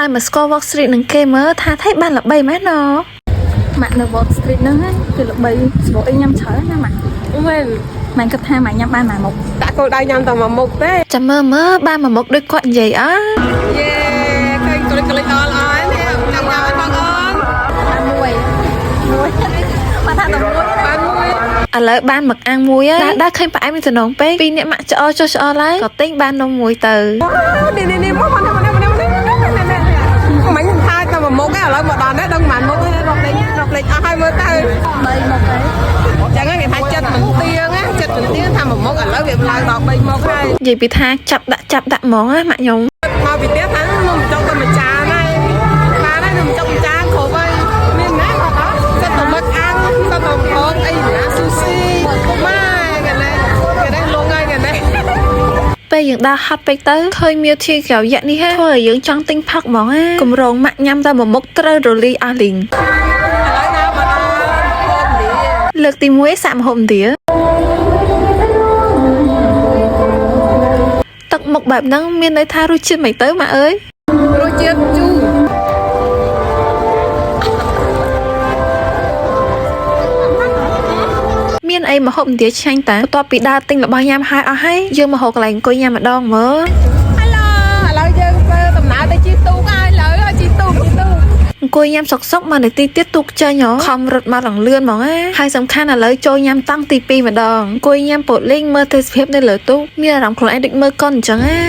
ឲ្យមកស្គាល់ Walk Street នឹងគេមើលថាថៃបានល្បីម៉េះណ ម៉ាក់នៅ Wall Street ហ្នឹងណាគឺល្បីស្រួលអីញ៉ាំច្រើនណាម៉ាក់ មែន ម៉ាក់គិតថាម៉ាក់ញ៉ាំបានម៉ាក់មុខ ដាក់គោលដៅញ៉ាំតែមួយមុខទេ ចាំមើលមើលបានមួយមុខដូចគាត់និយាយអើ យេឃើញក្លិចក្លិចអល់អល់នេះញ៉ាំញ៉ាំឲ្យបងអូន បានមួយមួយបានថាតែមួយ បានមួយ ឥឡូវបានមកអាំងមួយហើយដើរដើរឃើញផ្អែមមានតំណងពេកពីរអ្នកម៉ាក់ឆ្អល់ចុះឆ្អល់ឡើងក៏ទិញបាននំមួយទៅ នេះនេះនេះមកមកនេះមកនេះមកនេះមិញថាតែមួយមុខឯងឥឡូវមកដល់នេះដឹងប៉ុន្មានមុខទេរកលេខរកលេខអស់ហើយមើលទៅ 3មុខហើយ ចឹងគេថាចិត្តមិនទៀងណាចិត្តមិនទៀងថាមួយមុខឥឡូវវាឡើងដល់3មុខហើយ និយាយពីថាចាប់ដាក់ចាប់ដាក់ហ្មងណាម៉ាក់ខ្ញុំ មកពីផ្ទះថានំចុកតែមួយចានហើយបានហើយនំចុកមួយចានគ្រប់ហើយមានណាគាត់អត់ចិត្តតែមឹកអាំងទៅតែផងអីណាស៊ូស៊ីម៉ែកណែកណែលងហើយកណែ ពេលយើងដើរហត់ពេកទៅឃើញមៀធីក្រៅយៈនេះហ่าធ្វើឲ្យយើងចង់ទិញផឹកហ្មងណាកម្រងម៉ាក់ញ៉ាំតែមួយមុខត្រូវរលីអស់លីង ឥឡូវណាមកដល់ហូបនេះ លើកទី1សាកម្ហូបឥណ្ឌាទឹកមុខបែបហ្នឹងមានន័យថារសជាតិមិនទៅម៉ាក់អើយ រសជាតិជូរ មានអីម្ហូបឥណ្ឌាឆ្ងាញ់តាបន្ទាប់ពីដើរទិញរបស់ញ៉ាំហើយអស់ហើយយើងមកហូបកន្លែងអង្គុយញ៉ាំម្ដងមើល ហៅឡូឥឡូវយើងធ្វើដំណើរទៅជិះទូកហើយឥឡូវជិះទូកជិះទូក អង្គុយញ៉ាំសុកសុកមកនាទីទៀតទូកចេញហ៎ខំរត់មកឡើងលឿនហ្មងណាហើយសំខាន់ឥឡូវចូលញ៉ាំតាំងទី2ម្ដងអង្គុយញ៉ាំពោតលីងមើលទេសភាពនៅលើទូកមានអារម្មណ៍ខ្លួនឯងដូចមើលកុនអញ្ចឹងណា